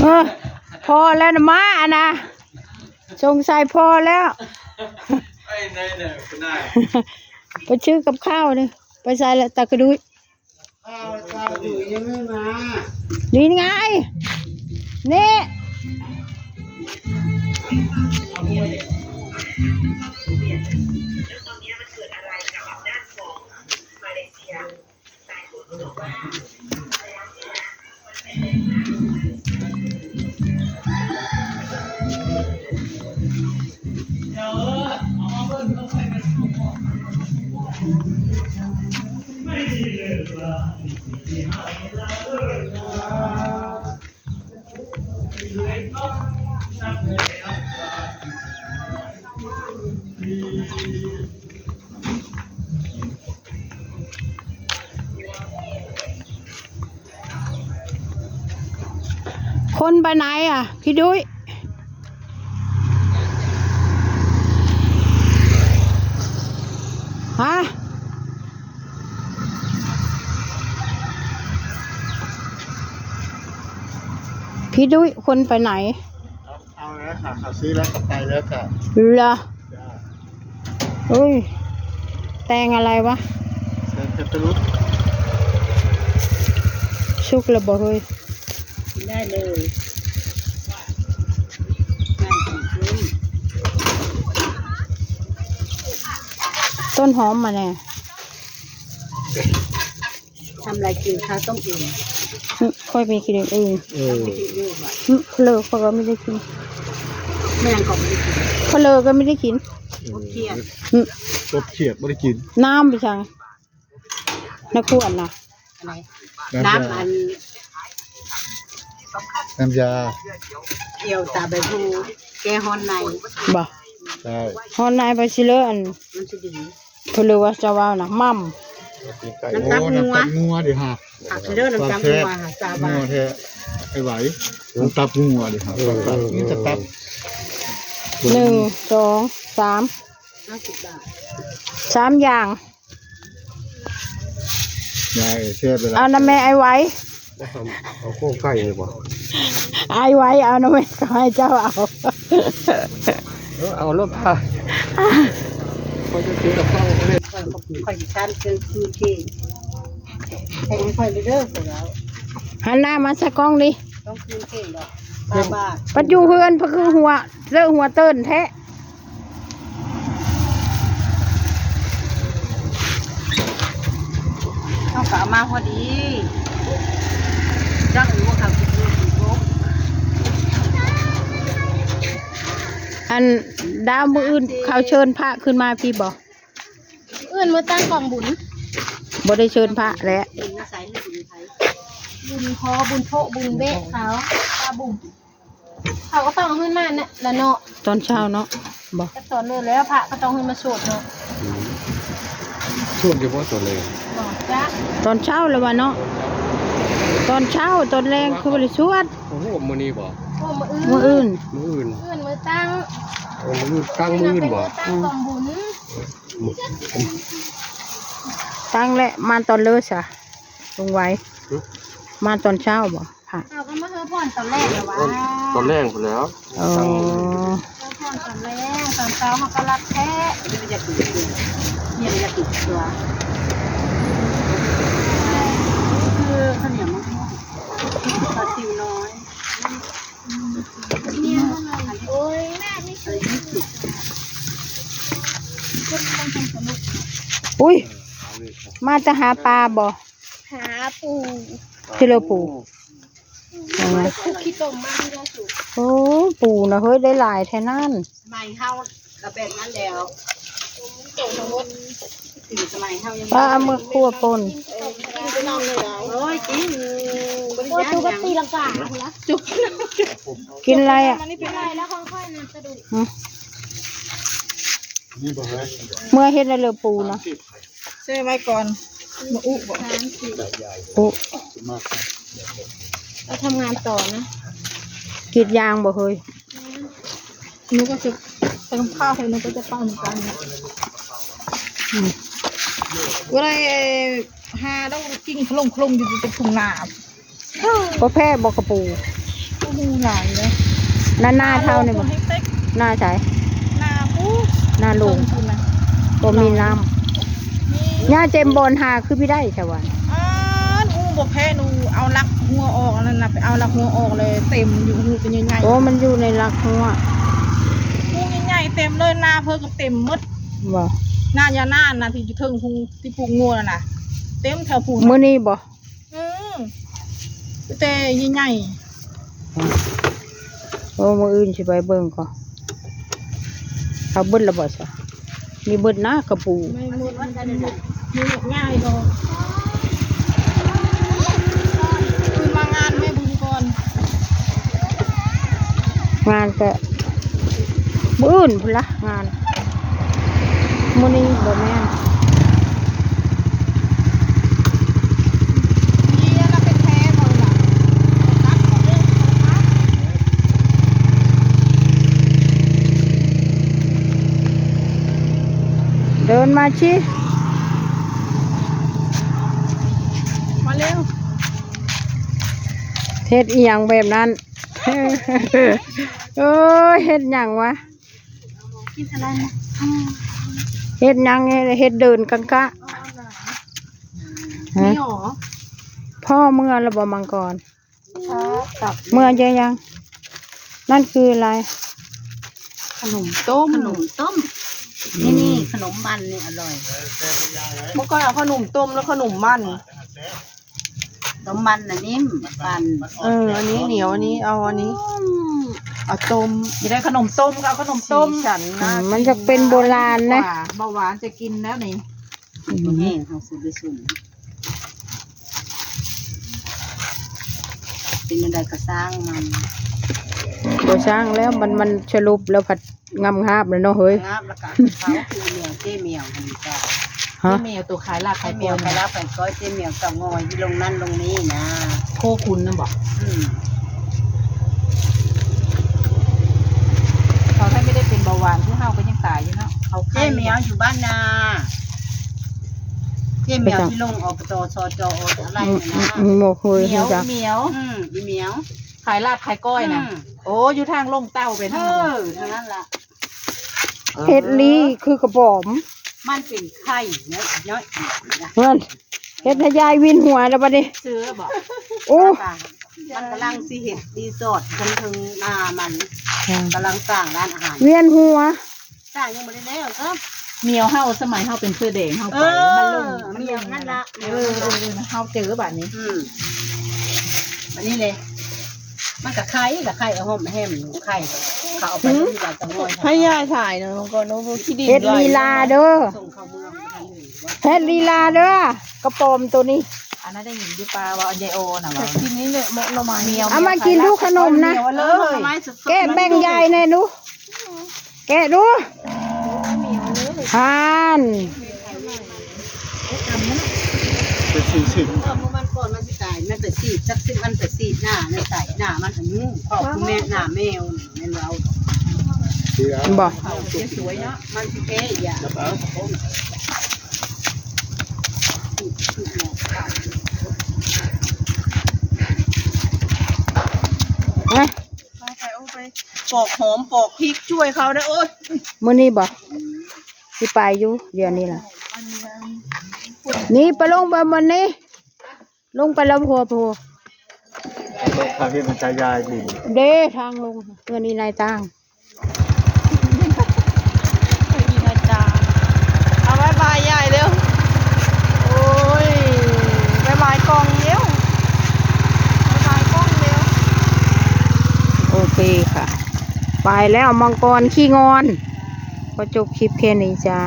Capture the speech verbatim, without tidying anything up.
เออ พอแล้วนะมาอันนะ สงสัยพอแล้ว ไปไหนเนี่ยคุณนาย ไปซื้อกับข้าวนี่ ไปใส่ละตากระดุย ข้าวตากระดุยยังไม่มา นี่ไง นี่ คนไปไหนอ่ะ พี่ดุ้ย ฮะ พี่ดุ้ย คนไปไหน เอาแล้วค่ะ เขาซื้อแล้วก็ไปแล้วค่ะ เหรอ จ้า อุ้ย แตงอะไรวะ แตงแคนตาลูป สุกแล้วบ่เฮ้ย ได้เลย ต้นหอมมาแน่ ทำอะไรกินคะ ต้มอึ่ง อืม ค่อยมีกินอย่างอื่น เออ อืม เพลอเขาก็ไม่ได้กิน แม่งก็ไม่ได้กิน เพลอก็ไม่ได้กิน กบเขียด อืม กบเขียดไม่ได้กิน น้ำไปสั่ง ในขวดน่ะ อะไร น้ำยา น้ำอัน น้ำยา เกี่ยวตาใบพลู แก้ฮ้อนใน บ่ ใช่ ฮ้อนในไปสิเลออัน มันสิดี เพิ่นเลยว่าจะว่านะ หม่ำ กินไก่ น้ำตับ โอ้ งัว น้ำตับงัวดิฮะ ผักเด้อ น้ำตับงัว ปลาแซ่บ ค่ะ สามบาท งัวแท้ ไอ้ไหว น้ำตับงัวดิฮะ เออ ปลาแซ่บ เออ นี่จะตับ หนึ่ง สอง สาม ห้าสิบบาท สามอย่าง ยายแซ่บไปละ เอานะแม่ไอ้ไหว เอาโครงไก่เลยบ่ ไอ้ไหว เอานะแม่ ก็ให้เจ้าเอา เออ เอารถพา เขาจะซื้อกับข้าวเลย ข้อย ข้อยสิทานเครื่องคืนเก่ง ให้ข้อยเด้อ ข้อยเอา หันหน้ามาใส่กล้องดิ ต้องคืนเก่งดอก สามบาท ปัดอยู่เฮือน เพิ่นคือหัวเสื้อหัวเติ้นแท้ เอากะมาพอดี จักรู้ว่าเขาคิดรู้คิดรู้ อันดาวมื้ออื่นเขาเชิญพระขึ้นมาพี่บ่ อื่นมาตั้งกองบุญ บ่ได้เชิญพระแหละ บุญมาใส่ให้บุญไทย บุญพอบุญโพะบุญเบะเขา พระบุญ เขาก็ต้องเอาขึ้นมาเนี่ยละเนาะ ตอนเช้าเนาะ บ่ ก็ตอนเลยแล้วพระก็ต้องขึ้นมาสวดเนาะ อืม สวดอยู่บ่ตอนแลง บอกจ้ะ ตอนเช้าแล้ววะเนาะ ตอนเช้าตอนแลงคือบ่ได้สวด โอ้โห มื้อนี้บ่ โอ้ มื้ออื่น มื้ออื่น มื้ออื่น มื้ออื่นมื้อตั้ง โอ้ มื้ออื่นตั้งมื้ออื่นบ่ มื้อตั้งกองบุญ อืม ตั้งและมาตอนเลิกซะ ลุงไว้ หึ มาตอนเช้าบ่ ค่ะ เอาก็มาเฮือพ่อนตอนแรกเหรอวะ ตอนแรกพู้นแหล้ว อ๋อ เฮือพ่อนตอนแรก ตอนเช้าเขาก็รับแท้ เนี่ยอยากติดตัว คือข้าวเหนียวมะม่วง ปลาซิวน้อย โอ้ย แม่ไม่ซื้อ อุ้ย มาจะหาปลาบ่ หาปู ที่เรือปู เอาไง ปูขี้ต้มมากที่สุด โอ้ ปูนะเฮ้ย ได้หลายแท้นั่น สมัยเฮาก็แบบนั้นแล้ว ถึงสมัยเฮายัง ป้าเอามือคั่วป่น เออ กินไปนอนเลยเหรอ โอ้ย กิน บ่ได้ โอ้ย ย่าน จุก หยัง ตีลังกาพุ่นละ จุก กินอะไรอ่ะ มันนี่เป็นไรแล้ว ค่อยๆนะ สะดุด หืม นี่บ่เฮ้ย เมื่อเฮ็ดในเรือปูนะ แช่ไว้ก่อน มาอุบ่ อุ เราทำงานต่อนะ กรีดยางบ่เฮ้ย หนูก็จะเติมข้าวให้หนูก็จะไปเหมือนกัน อืม ว่าได้หาดอกกิ่งโคลงๆอยู่ที่ทุ่งนา บ่แพ้บ่กระปู หมู่หลายเลย หน้า หน้าเท่านี่บ่ หมู่เฮงเต็ก หน้าใส หน้าผู้ หน้าลุง เพิ่นพู้นนะ บ่มีน้ำ มี หญ้าเต็มบ่อนหาคือพี่ได้ชาวบ้าน อ้าน ฮู้บ่แพ้หนู เอาลักหัวออกอันนั้นน่ะ ไปเอาลักหัวออกเลย เต็มอยู่ฮู้เป็นใหญ่ๆ โอ้ มันอยู่ในลักหัว ฮู้ใหญ่ๆ เต็มเลย นาเพิ่นก็เต็มหมด บ่ นายาน่านนะ ที่อยู่เทิงฮู้ ที่ปลูกงัวน่ะนะ เต็มแถวพู้น มื้อนี้บ่ อืม แต่ใหญ่ๆ โอ้ มื้ออื่นสิไปเบิ่งก่อน เขาเบิดแล้วบ่ซะ มีเบิดนะกระปู ไม่หมด มันจะหมด มีหมดง่ายดอก คืนมางานแม่บุญก่อน งานก็มื้ออื่นพุ้นละงาน มื้อนี้บ่แม่น เดินมาชิ มาเร็ว เฮ็ดอีหยังแบบนั้น เอ้ย เฮ็ดหยังวะ กินอะไรนะ เฮ็ดหยัง เฮ็ดเดินกังกะ ฮะ นี่หรอ พ่อเมือแล้วบ่มังกร ครับ เมือเยอะยัง นั่นคืออะไร ขนมต้ม ขนมต้ม อืม นี่ นี่ ขนมมันนี่อร่อย เมื่อก่อนเอาขนมต้มแล้วขนมมัน ต้มมันน่ะนิ่ม ปั่น เออ อันนี้เหนียว อันนี้ เอาอันนี้ อืม เอาต้ม อยากได้ขนมต้มก็เอาขนมต้ม สีสันน่ากิน อืม มันจะเป็นโบราณนะ เบาหวานจะกินแล้วนี่ อืม แห้งของสุดเลยสุด เป็นอะไรก็สร้างมัน บ่สร้างแล้ว มัน มันสรุปแล้วผัด งามๆ เลยเนาะเฮ้ย งามแล้วก็เขาคือแมว เจ๊แมวมันก็ ฮะ เจ๊แมวตัวขายลาบ เจ๊แมวขายลาบขายก้อย เจ๊แมวเต่างอยที่ลงนั่นลงนี่นะ โคขุนน่ะบอก อืม เขาถ้าไม่ได้เป็นเบาหวาน พวกเฮาก็ยังตายอยู่เนาะ เขา เจ๊แมวอยู่บ้านนา เจ๊แมวที่ลง อบต สจ อะไรนะ อืม อืม อืม บ่เคย เหมียว รู้จัก เหมียว อืม อีเหมียว ขายลาบขายก้อยนะ อืม โอ้ อยู่ทางลงเต้าไปทางนั้น เออ ทางนั้นล่ะ เฮ็ดลีคือกระป๋อม มันเป็นไข่เนาะ เนาะ นั่น เฮ็ดให้ยายวินหัวแล้วบัดนี้ ซื้อบ่ โอ้ มันกำลังสิเฮ็ดรีสอร์ทเทิงๆ นามัน อ่า กำลังสร้างร้านอาหาร เวียนหัว สร้างยังบ่ได้แล้วครับ เหมียวเฮา สมัยเฮาเป็นเสื้อแดงเฮาไป เออ มันลง มันลง เหมียวนั่นละ เออ เออ เออ เฮาเจอบัดนี้ อืม บัดนี้เลย มันก็ไข่ละ ไข่เอาหอมแฮม ไข่ เขาเอาไป หืม ลงกับตะง่อย ให้ยายถ่ายหน่อยก่อนเนาะ เพราะขี้ดิน เฮ็ดลีลาเด้อ ส่งเข้าเมือง เฮ็ดลีลาเด้อ กระป๋อมตัวนี้ อันนั้นได้ยินอยู่ป่าว่ายายโอน่ะว่า กินนี่เลย มกหน่อไม้ เหมียว เอามากินดูขนมนะ เหมียวเลย แกะแบ่งยายแน่ดู แกะดู ทาน เป็นสี่สิบ เมื่อมันก่อนมันสิตาย มันไปสีด จักสิมันไปสีดหน้า มันใส่หน้ามันอันนู้น ขอบคุณแม่ หน้าแมวนี่ แม่นเรา บ่ เขาสวยๆ เนาะ มันสิแพ้อีกอย่าง เอ้ย ไป ไป โอ้ ไป ปอกหอม ปอกพริก ช่วยเขานะ โอ๊ย มื้อนี้บ่ สิไปอยู่ เดี๋ยวนี้ล่ะ นี่ไปลงไปบนนี้ ลงไปแล้วพัวพัว ทางที่มันใช้ยายดิน เด้ทางลง เพื่อนอีนายจ้าง เอา บ๊ายบายยายเร็ว โอ้ย บ๊ายบายกล้องเร็ว บ๊ายบายกล้องเร็ว โอเคค่ะ ไปแล้วมังกรขี้งอน ก็จบคลิปแค่นี้จ้า